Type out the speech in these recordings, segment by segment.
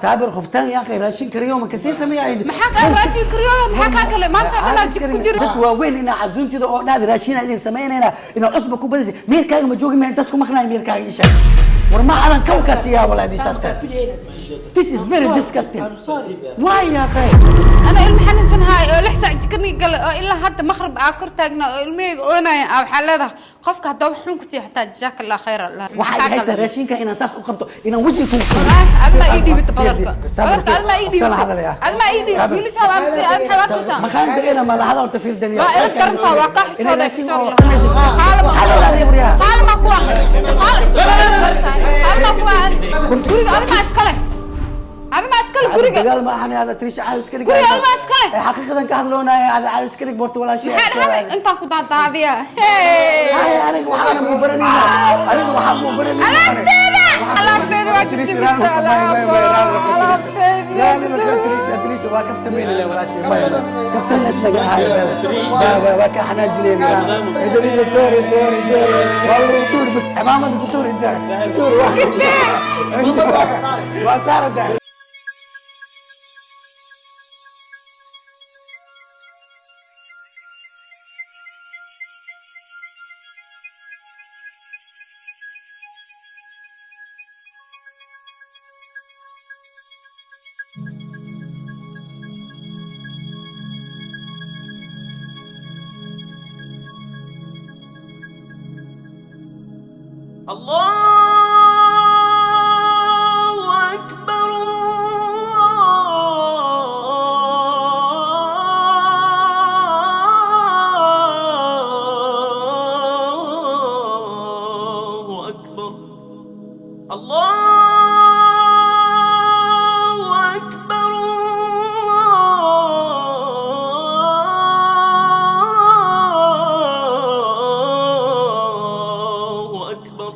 Saabir, qoftaan yaa akhi, raashin kariyo ma kasii sameeyaa? Maxaa kaa raashin kariyo? Maxaa kaa kale maanta dhan jib ku jiro? Dad waaweyn inaa casuuntida oo dhahdi raashin idin samaynayna, inaa cusba ku badisay. Miirkaaga ma joogi? Ma intaas ku maqnaay miirkaaga? Ii sheeg. War ma adan kawkaa siiyaa walaa saas tahay. This is very disgusting. I'm sorry. Why, ya akhi? Ana ilmo xanuunsan haay oo 6 saac jikani gale oo ilaa hadda maqrib aa kor taagnaa oo ilmahayga oonaya aa waxaa leedahay qofka haddaba wax xun ku siiya xataa jazaaka Allah khayr Allah. Waxay haysaa raashinka inaan saas u qabto, inaan wejiga kugu Wallaahi adma ii dhiibata badarka, badarka adma ii dhiibata, adma ii dhiibata. Wiilasha waa adma waa siisaa. Maxaan tagayna? Ma lahada horta fiir daniya. Waa ilad karantaa, waa kaa inay xishooday. Raashin oo Xaalama xaalama kuwa xaalama kuwa guriga adma iskale, adma iskale guriga. Dagaal ma ahan hada, Trisha, caadi iska dhig. Guriga adma iskale. Ee xaqiiqadan ka hadloonaya, hada caadi iska dhig borta walaashii. Maxaa dhacday intaan ku daadaadiya? Hay, aniga waxaana muu baranayna, aniga waxaan muu baranayna. Alaabteeda, alaabteeda waa jijibisa, Trisha, waa kaftameynile walaashii, kaftan islaga ahay, waa ka xanaajineyna. Trisha, sorry, sorry, sorry, waa lagu tuur bas, cimaamada ku tuur, inta tuur waa saarada. الله أكبر. الله أكبر. الله أكبر. الله أكبر.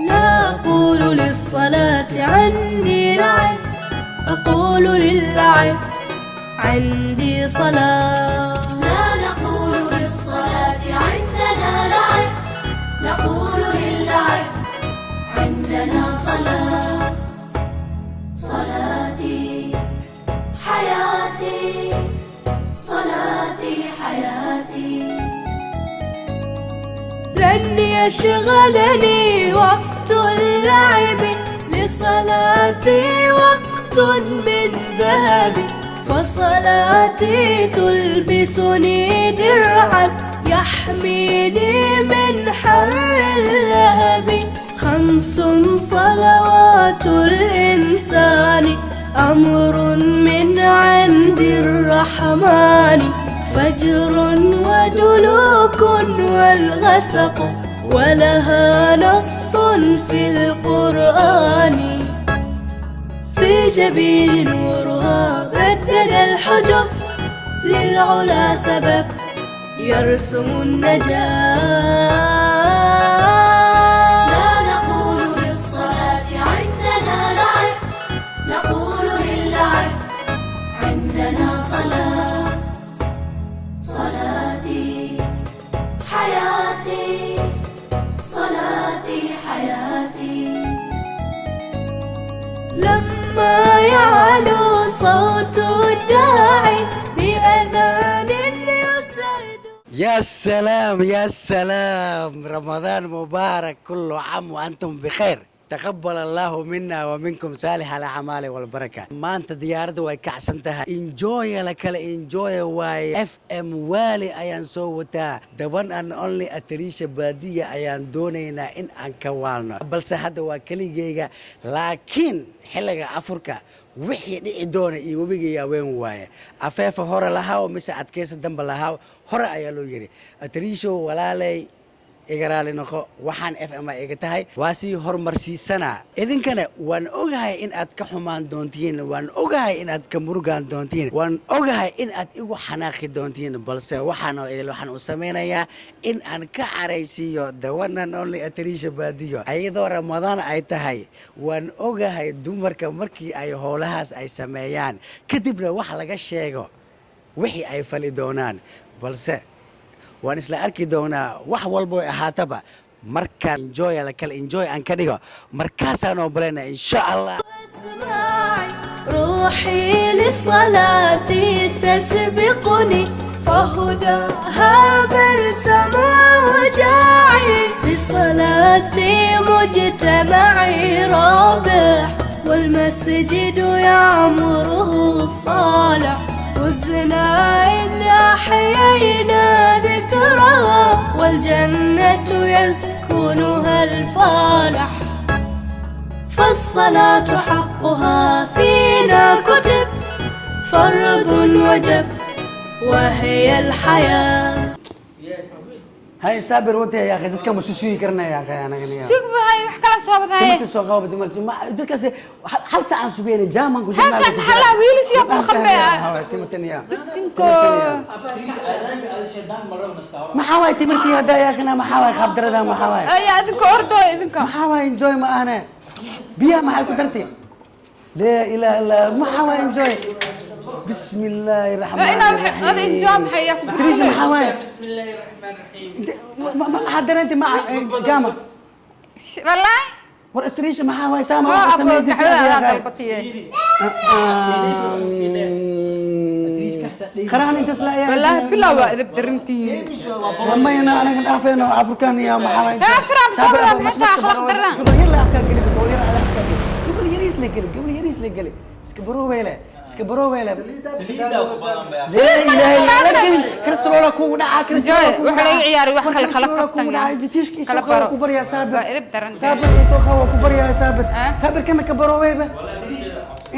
لا أقول للصلاة عندي لعب، أقول للعب عندي صلاة. لا نقول للصلاة عندنا لعب، نقول للعب عندنا صلاة. صلاتي حياتي، صلاتي حياتي. لن يشغلني وقت اللعب، لصلاتي وقت من ذهب، فصلاتي تلبسني درعا يحميني من حر اللهب. خمس صلوات الإنسان أمر من عند الرحمن، فجر ودلوك والغسق، ولها نص في القرآن. في الجبين نورها بدد الحجب، للعلا سبب يرسم النجاة. لا نقول للصلاة عندنا لعب، نقول للعب عندنا صلاة. صلاتي حياتي، صلاتي حياتي. لما يعلو صوت الداعي بأذان يسعد. يا سلام، يا سلام، رمضان مبارك، كل عام وأنتم بخير، تقبل الله منا ومنكم صالح الأعمال والبركة. Maanta diyaaradda way kacsan tahay, enjoy la kala enjoy waaye. FM Waali ayaan soo wataa, the one and only Atariisha Baadiya ayaan doonaynaa in aan ka waalno, balse hadda waa keligeyga, laakiin xilliga afurka wixii dhici doona iyo webiga yaaween waaye. Afeefa hore lahaaw mise adkaysa damba lahaaw, hore ayaa loo yidhi. Atariishow walaalay, iga raali noqo, waxaan FM iga tahay waa sii horumarsiisanaa. Idinkana waan ogahay in aad ka xumaan doontiin, waan ogahay in aad ka murugaan doontiin, waan ogahay in aad igu xanaaqi doontiin, balse waxaan oo idil waxaan u samaynayaa in aan ka caraysiiyo the one and only Atariisha Baadiyo, ayadoo Ramadaan ay tahay. Waan ogahay dumarka markii ay howlahaas ay sameeyaan kadibna wax laga sheego wixii ay fali doonaan, balse Waan isla arki doonaa wax walbo ay ahaataba. Markaan enjoy la kala enjoy aan ka dhigo, markaasaan ogolayna, insha Allah. اسمعي، روحي لصلاتي تسبقني، فهداها بلسم وجاعي. بصلاتي مجتمعي رابح، والمسجد يعمره الصالح. فزنا إن أحيينا ذكرها، والجنة يسكنها الفالح. فالصلاة حقها فينا كتب، فرض وجب وهي الحياة. Hay Saabir, wata yaa akhi, dadka ma susugi karna yaa akhi anaga niyo. Sugba hay, wax kala soo wadahay. Timirta soo qabo, timirta ma dadkaas hal saac aan sugayna, jaaman ku Hal jirnaa. saac maxaa lahaa? Wiilis yaa ku khambe. Timirtan yaa. Bisinko. Maxaa waay timirtii hadda yaa akhina? Maxaa waay qaabdarada? Maxaa waay? Ay, idinka ordo idinka. Maxaa waay? Enjoy ma ahne. Biyaha maxay ku dartay? Laa ilaaha illa, maxaa waay enjoy? Bismi illaahi raxmaani inaa raxiim. Ada enjoy maxay yaa ku Trisha, maxaa waay? Maxaa dareentay maca jaama? Wallahi. War Trisha, maxaa waay saama waa waxa abo sameyn jirtay dacwada adiga adaa akhi? Dalbatiye. Qarahan intaas la ayaa. Wallahi bilaa waa idib darintihiin. Mayna anaga dhaafayno Afrikan iyo maxaa waay? Taa Afrikaan soo wadaa, maxay tahay akhlaaq darnaa? Gabal yar la afkaa geli, gabal yar la afkaa geli, gabal yariis la geli, gabal yariis la geli. Iska baroweele, iska baroweele. Laa ilaaha illa la gelin. Kristroola kugu dhacaa, kristroola Joy, kugu waxa laga dhacaa. ciyaaray wax War kale kala kristroola kugu kaftan dhacaa. yaa. Jitiishka isoo Kala qabo baro. ku baryaa Saabir. Waa idib daran tahay. Saabir isoo qabo ku baryaa Saabir. Ah? Saabir kana ka baroweyba.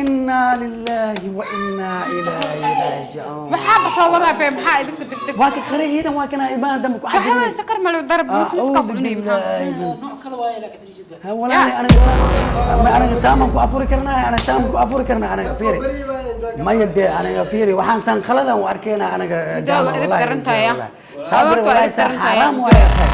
Inna lillahi wa inna ilayhi raaji'uun. Maxaa ba soo wadaa be? Maxaa idinka degdeg? Waa ka qarihiina, waa kana imaan dambe ku waxaa cajabinay. Sakar malo darab musmuska ku أعوذ cunay maxaa? بالله من والله أنا ما أنا سامن ku afuri karnaa, ana saaman ku afuri karnaa. Anaga fiiri ma yade, anaga fiiri, waxaan saan qaladan u arkayna anaga. Jawa, idib daran tahay, ya. Saabir. Sababta waa wallahi idib daran tahay, xaraam ya. waa ya akhi.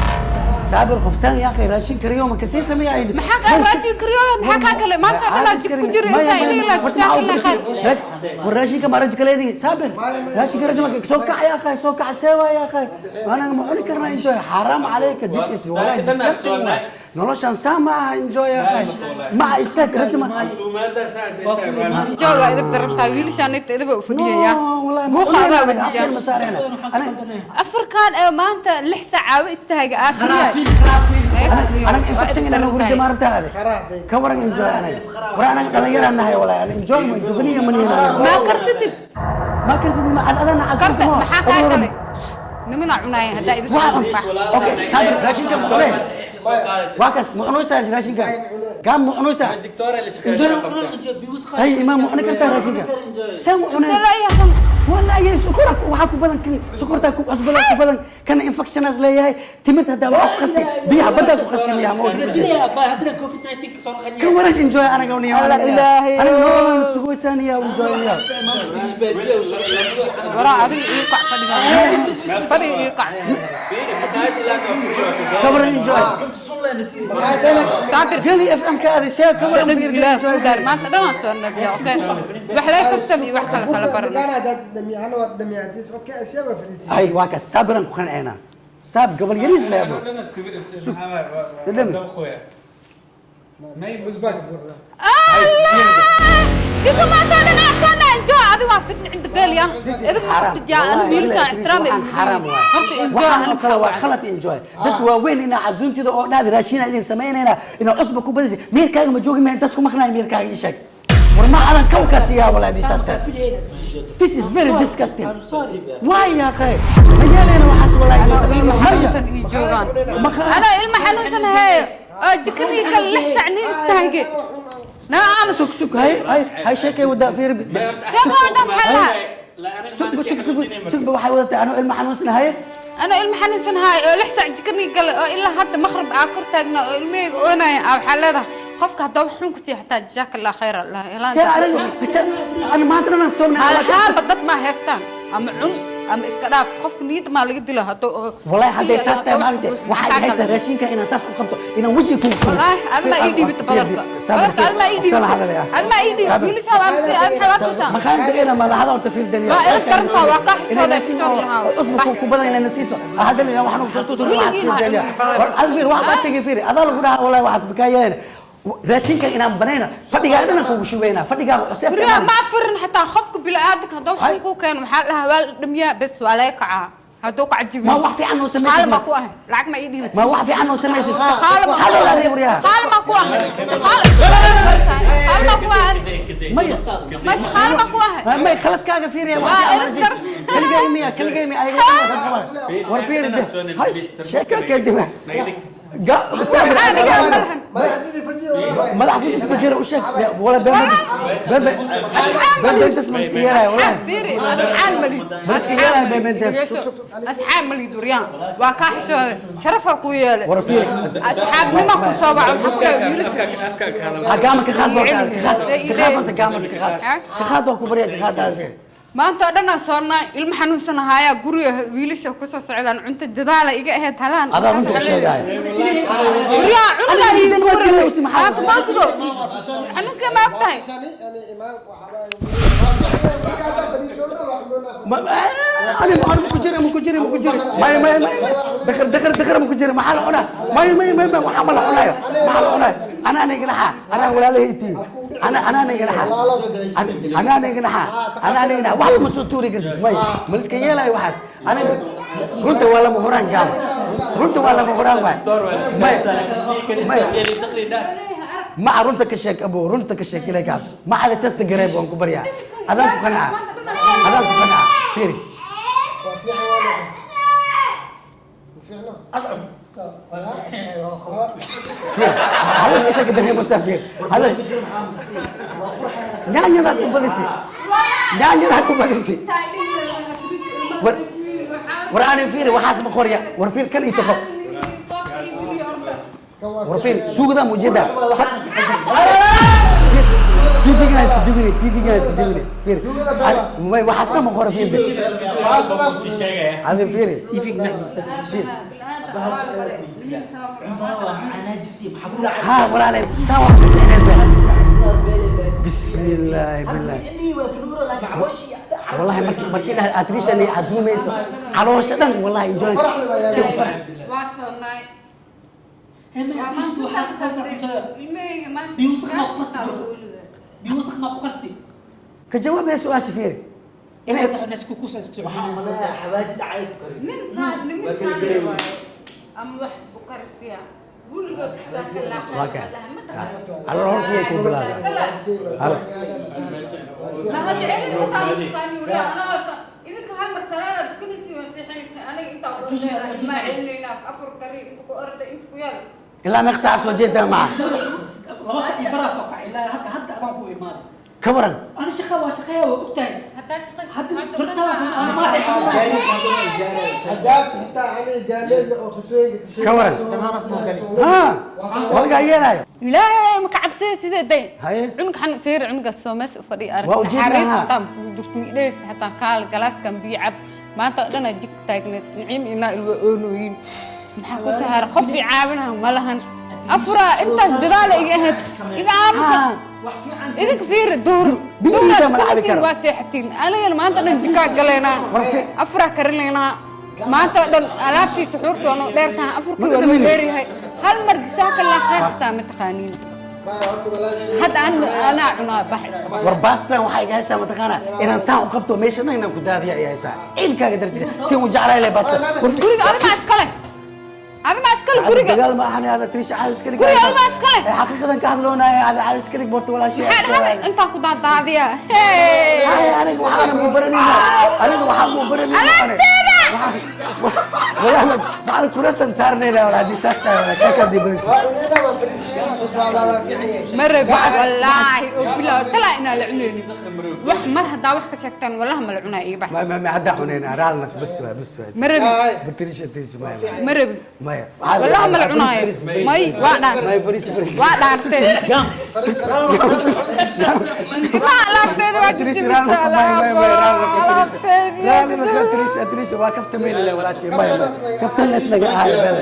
Saabir qoftaan ya akhi, raashin kariyo ma kasii sameeyaa? Maxaa kaa raashin kariyo? Maxaa kaa kale? Maanta dhan aad jik ku jiro intaa idin la jazaakillah khayr. Raashinka ma rajka leedii Saabir? Raashinka rajma soo kac ya akhi, soo kac sewa ya akhi. Anaga ma cuni karnaa enjoy? Xaraam calayka, this is wallahi disgusting. Waay noloshan saa ma aha enjoy ya akhi. Maca istaag rajma. Enjoy waa idib daran tahay, wiilashaan inta idiba u fadhiyaya. No, wallahi ma buuqa adaa cuni wadiyaa. afkeen ma saarayna anaga. Afarkan ee maanta 6 saac caawa istaaga aakhiriya. Anaga infection inaan ugu rido maaragta. Ka waran enjoy anaga? War anaga dhalinyaraan nahay, wallahi ana enjoy ma zubaniya maniina. Ma kartidid. Ma karsidid, ma ad adana. Karta maxaa kaa galay? Nimana cunaaya haddaa idin soo bax. Okay Saabir, raashinka ma cuneen? Waa kas ma cunaysaa raashinka? Gaam ma cunaysaa? Hay imaam, ma cuni kartaa raashinka? Saan u cuneen? Wallahi sokora waxaa ku badan, kan sokortaa ku cusbada ku badan, kana infectionaas leeyahay. Timirta haddaa waa ku qastay, biyaha baddaa ku qastay, miyaa ma ka waran enjoy anaga niyo? Alla ilaahay. Anaga nolol sugoysaan iyo enjoy niyo. Waraa adiga ii qac, fadhiga fadhiga ii qac. Ka waran enjoy? Saabir. Geli FM ka adi see ka waran? Dhag ilaah ku gaar, maanta dhan waan soo nabiya. Okay, wax laga kaftami, wax kale kala barana. Ay waa kas Saabiran ku qanceenaa. Saab gabal yariis leebo. Dhadhami. Allah dika maanta dhan aan enjoy, adiga waa fitna cinda geel ya. This is idin ma haram. qabtid yaa ana Wallahi, wiilashaan billahi, ixtiraam waxaan xaraam waay. horta enjoy. Waxaan oo Ana kale waa khalad enjoy. Dad waaweyn inaa casuuntida oo dhahdi raashin idin samaynayna inaa cusba ku badisay, meerkaaga ma joogi, ma intaas ku maqnaay meerkaaga? Ii sheeg, war ma adan kawkaas yaa walaa disaster. This is very disgusting. Why ya akhi? Ma yeelayna waxaas wallahi. Ilma Maya. xanuunsan ii joogaan. Ma ana ilma xanuunsan haye oo jikadii kale 6 saac nin istaage naa aamus. Sug sug, hay hay hay, sheekay wadaa, fiir. Sheeko wadaa maxaa lahaa? Sug sug sug sug, waxay wadatay anoo ilma xanuunsan haye. Ana ilma xanuunsan haye oo 6 saac jikadii gale oo ilaa hadda maqrib aa kor taagnaa oo ilmahayga oonaya aa waxaa leedahay qofka haddaba wax xun ku siiya xataa jazaaka allah khayr allah. See aniga, ana maanta dhan aan soomnay. Halhaaba dad maa haystaan ama cun. Ama iska dhaaf, qofka niyadda maa laga dila hadduu Wallahi hadday saas tahay, maalinta waxaad haysaa raashinka inaan saas u qabto, inaan wejiga kugu shubo. Wallaahi adma ii dhiibata badarka, badarka adma ii dhiibata, adma ii dhiibata. Wiilasha waa maxaa? Maqaan tagayna madaxda horta fiir daniya. Waa edeb darantaa, waa ka inay xishooday, raashin xishood lahaa. Cusub ku badan inay nasiiso haddana inaan waxaan ugu soo tutur waxaas. Weligiin Fiir ha daniya. cunin badan. War adfir wax baad tagay, fiir adaa lagu dhahaa. Wallahi waxaas bakaa yeelana raashinka inaan banayna, fadhigaa dhan aan kugu shubayna, fadhigaaga cusub. Guryaha ma afurin xataa. Qofka bini'aadamka hadduu Hay. wax kuu keeno, maxaa la dhahaa? Waa la dhamiyaa, bes waa laga kacaa hadduu ka cajibiyo. Ma wax fiican oo samaysid? Shaqaale ma ku ahay? Lacag ma ii dhiibata? Ma wax fiican oo samaysid? Shaqaale ma Halo laadey waryaha. Shaqaale ma ku ahay? Shaqaale, shaqaale ma ku ahay? Maya. Ma shaqaale ma ku ahay? May, khaladkaaga fiiriya. Waa Wax fiican edeb ma daran. Kaligay miya? Kaligay miya? Ayaga waxaan qabaa. War fiir de, hay sheeka kadib ga sabir. Aniga malahan. Madax fujis ma jiro, u sheeg wala been been been beentas ma iska yeelaya wallahi. Fiiri, asxaan malid. Ma iska yeelaya been beentas. Asxaan malid waryaan, waa kaa xishooday, sharafaa kuu yeelay. War fiiri. Asxaabnima ku soo baco qofka wiilasha. Ha gaama ka qaad doorta, ka qaad, ka qaad horta, gaama ka qaad, ka qaad, waa ku barya, ka qaad aad fiiri. Maanta oo dhan aan soonnaa, ilmo xanuunsan ahaayaa, guriga wiilasha kusoo socdaan, cunto dadaala iga ahayd halaan. Adaa runta u sheegaya. Guryaha cunugaa. Adiga diidan waa dilay, usi maxaa? Maanta ma gudo xanuunka, ma og tahay? أنا ما أنا مكجري مكجري مكجري ما ما ما دخل دخل دخل مكجري ما حال أنا ما ما ما ما ما حال أنا ما حال أنا أنا نجنحة أنا ولا لهيتي أنا أنا نجنحة أنا نجنحة أنا نجنحة واحد مسطوري قلت ما ملك يلا وحس أنا قلت ولا مهران قام قلت ولا مهران واحد ما ما ما runta ka sheeg abo, runta ka sheeg, ilaa gaabso ma ada testa gareeb waan ku baryaa, adaan ku qanaa, adaan ku qanaa, fiiri. Fiiri hadalkiisa ka dareemaysaa, fiiri hadal nyaanyadaad ku badisi, nyaanyadaad ku badisi. War war ani fiiri waxaas ma qorya. War fiir kan iso qof. War fiiri suugada mujeda TV-ga iska jibine, TV-ga iska jibine, fiiri may waxaasna ma qora, fiiri hadi, fiiri fiiri. ها walaalay saa waa ku ficneed be. Bismillaahi billah, wallahi markii dhahay aad rishan casuumayso caloosha dhan, wallahi enjoy si u farax. Waa soonnay, waa maanta ilmahayga maanta. Ka jawaabaya su-aasha, fiiri inay Ninkaan waaye ama wax u karsiya weligood. Waa kan calool horkiyay ku bilaabay halo. Mahad celin xitaa ma taqaani wariya. Anagoo idinka hal mar salaada tukanaysiin waa seexanaysa, aniga intaa u dheera ilmaa celinayna, afur kari, inta ku orda, inta ku yaal. Ilaa meeq saac soo jeedaa maca? 2 saac iyo baraas oo kacay ilaa hadda, hadda adaan ku imaaday. Ka waran? Ana shaqa waa shaqeeya, waa ogtahay. Haddaa shaqaysa hadda bartaa ana madaxay. Ka waran ha walagaa yeelaayo? Ilaahay ma ka cabsada sidee day? Haye. Cunuga xan fiir, cunugaas soo meesha u fadhiya arag. Waa ujeednaa, naxariis ha. Xataa makugu jirto midhays xataa kaal galaaskan biyo cab. Maanta oo dhan aa jig taagneed, niciim inaa ilwa oonooyin. Maxaa ku soo haray? Qof i caawinaha ma lahan. Afuraa intaas dadaala iga ahayd, iga aamusa. Idinka fiiri, duhur Biyo duhuraad intaa ma la cabi tukanaysiin karo. Waa seexatiin, anigana maanta dhan jikaa galaynaa, War fi- afuraa karinaynaa maanta oo dhan. Alaabtii suxuurta waa noo dheertahay, afurkii waa noo dhamaynay. dheeryahay. Hal mar jazaaka allah khayr xataa ma taqaaniin. Hadda anaa cunaa, bax iska. War baastan waxaa iga haysaa mataqaanaa inaan saan u qabto meeshana inaan ku daadiya ay haysaa ciilkaaga dartiisa si u jeclaay leh baasta. War Guriga adimaa iskale, adimaa iskale guriga. Dagaal ma ahan, aada trisha caadi iska dhig. Guriga adimaa iskale. Ee, xaqiiqadan ka hadloonaya, aada caadi iska dhig borta walaashii. Maxaa dhahday intaa ku daadaadiya? Hay, aniga waxaana muu baranayna, aniga waxaan muu baranayna. Alaabteeda! Waxaan- Wallahi macalin kuraastan saarnayna wala haddii saas tahay wala sheekadii badisay. Waa cunayna, waa fariisiyeena, waa fiican yahay. Ma rabi, wallaahi oo bilaa talaa inaa la cunaynin wax. Mar haddaa wax ka sheegtaan, wallahi ma la cunaa, iga bax. Ma ma ma hadda cunayna, raalna bas waa, bas waa. Ma rabi. Batrisha trisha maya. Ma rabi. Maya. Wallahi ma la cunaayo. May waa dhaan. Maya, fariisi fariisi. Waa dhaartee. Ma alaabteeda waa Trisha jijibisa. raalna maya maya maya raalna. Alaabteedii. Raalna trisha trisha waa kaftamayna la walaashay maya maya kaftan la islaga ahay bal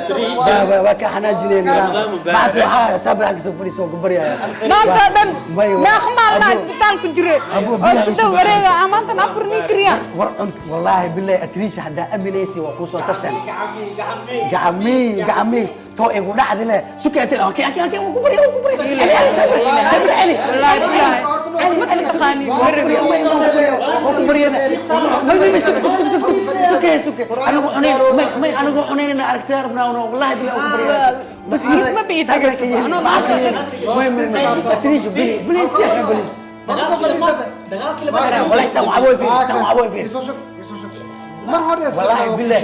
waa waa ka xanaajinayna raalna maxas waxaa sabir xagga soo fadhiisa oo ku baryaya. Maanta oo dhan May meeqa maalna isbitaal ku jire Abu, oo biyaha sida isku wareega ah, maantan afur nin kariya. War cunt wallaahi billahi atriisha haddaa aminaysi waa kuu soo tashan gacmii gacmii too igu dhacdi le sukaati okay okay okay, ku bari ku bari ali ali sabir sabir ali. Wallaahi billahi ali ma ali taqaani. waa ku bari ma ma ku bari waa ku bari suk suk suk suk suk suke suke anigu cunayn may may anigu cunaynana aragtida rabnaa una wallahi billahi ku bari bas. Isma bii sabir ka yeeli Anoo maxaa ka yeeli may may may atriisha please please ya akhi please. Dagaalkii labaad. Wallahi saan waxaa fiir saan waxaa fiir. Isoo shug, isoo shug. Mar hore والله بالله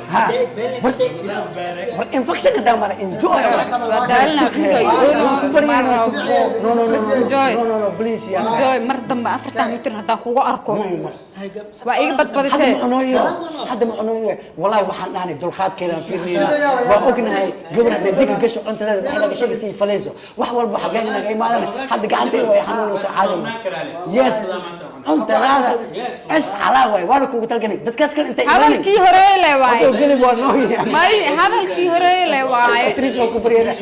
ها infection ka dama enjoy. Waa daalna. No no no. Enjoy. No no no, please ya. Joy, mar dambe 4-tan mitir haddaan kugu arko waa iga hadda ma badbadisee. Cunoyo hadda ma cunoyo wallahi waxaan dhahnay dulqaadkeedaan fiirnayna waa ognahay gabar hadday jika gasho cuntadeeda waxay laga sheegay sii falayso wax walba xaggaaga naga imaadana hadda gacantay way xanuunayso caadam yes cuntadaada es calaa waay waana kugu talganay dadkaas kale intay Hadalkii hore le waaye. Hadduu gelib waa nooya. May, hadalkii hore le waaye. Atriis waa ku baryana.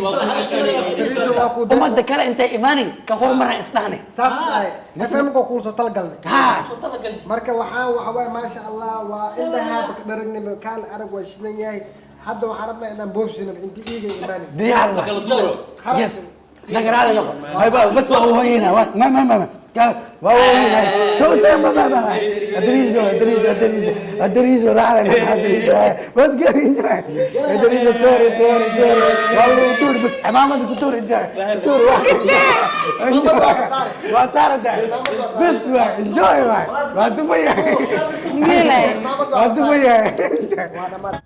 Ummadda kale intay imaanin ka hormara isdhahnay. Saas ahay FM ko kuusoo talagalnay. Ha. Marka waxaa waxa waaye maasha Allah waa indhaha dharagnimo kaan arag waa shidan yahay. Hadda waxaan rabnaa inaan boobsino inta iiga imaanin. Diyaar waa yes naga raali noqo hayba bas waa hooyina ma ma ma ma waa hooyina soo soo ma ma ma adriiso adriiso adriiso adriiso raali adriiso wad gari adriiso sorry sorry sorry waa lagu tuur bas cimaamada ku tuur inta tuur waa waa saarada bas waa enjoy waa waa dumaya. Meelay. Waa dumaya. Waa dhammaad.